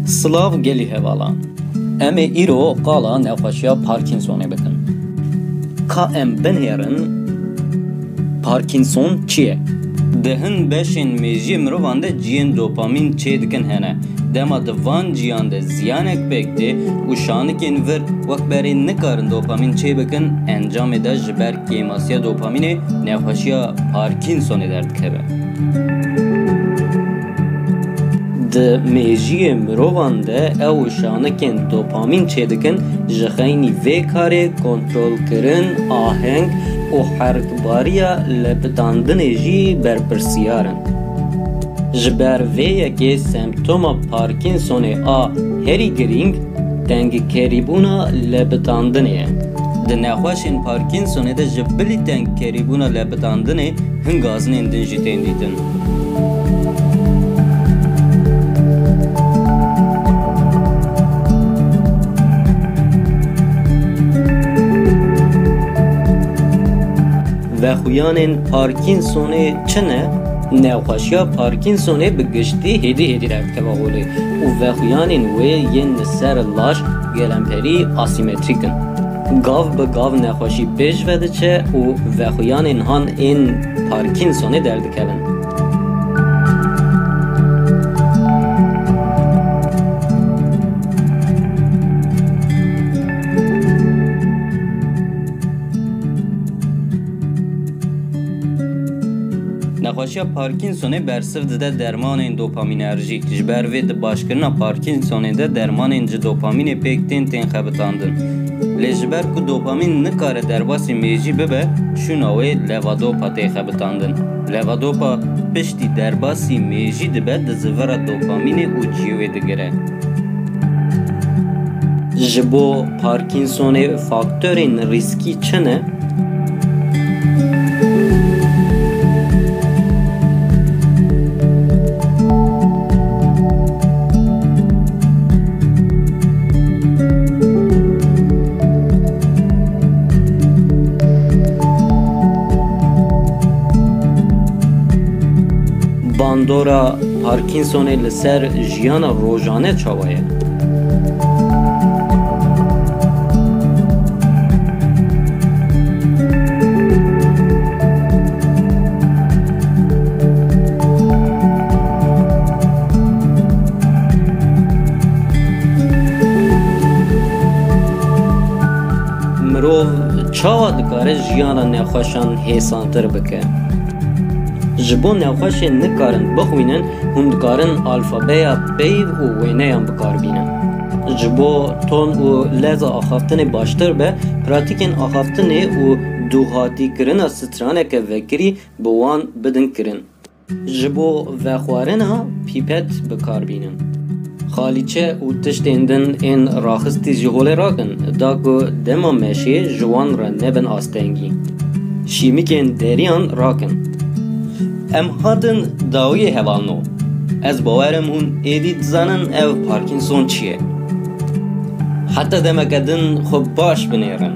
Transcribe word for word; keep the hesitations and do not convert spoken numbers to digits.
Silav gelî hevalan. Em ê îro qala nexweşiya Parkinsonê bikin. Ka em binêrin Parkinson çi ye? Di hin beşên mêjiyê mirovan de ciyên dopamîn çêdikin hene. Dema di van ciyan de ziyanek pêk tê û şanikên vir wek berê nikarin dopamîn çêbikin, encamê de ji ber kêmasiya dopamînê nexweşiya Parkinsonê derdikeve. Di mêjiyê mirovan de ew şanikên dopamîn çêdikin, ji xeynî vê karê kontrolkirin, aheng û herikbariya lepitandinê jî berpirsiyar in. Ji ber vê yekê semptoma Parkinsonê a herî girîng tengkerîbûna lepitandinê ye. Di nexweşên Parkinsonê de ji bilî tengkerîbûna lepitandinê hin gazinên din jî tên dîtin. Vexuyanên Parkinsonê çi ne? Nexweşiya Parkinsonê bi giştî hêdî hêdî derdikeve holê û vexuyanên wê yên li ser laş gelemperî asîmetrîk in. Gav bi gav nexweşî pêş ve diçe û vexuyanên han ên Parkinsonê derdikevin. Nexweşiya Parkinsonê bersiv dide dermanên dopamînerjîk. Ji ber vê di başkirina Parkinsonê de dermanên ji dopamînê pêk tên, tên xebitandin. Lê ji ber ku dopamîn nikare derbasî mêjî bibe, şûna wê levadopa tê xebitandin. Levadopa piştî derbasî mêjî dibe di zivira dopamînê û ciyê wê digire. Ji bo Parkinsonê faktorên rîskî çi ne? Bandora Parkinsonê li ser jiyana rojane çawa ye? Mirov çawa dikare jiyana nexweşan hêsantir bike? Ji bo nexweşên nikarin bixwînin, hûn dikarin alfabeya peyv û wêneyan bi kar bînin. Ji bo ton û leza axaftinê baştir be, pratîkên axaftinê û duhatîkirina straneke vekirî bi wan bidin kirin. Ji bo vexwarina pîpet bi kar bînin. Xalîçe û tiştên din ên raxistî ji holê rakin, da ku dema meşê ji wan re nebin astengî. Şîmikên deriyan rakin. Em hatin dawiyê hevalno. Ez bawer im hûn êdî dizanin ev Parkinson çi ye. Heta demeke din xwe baş binêrin.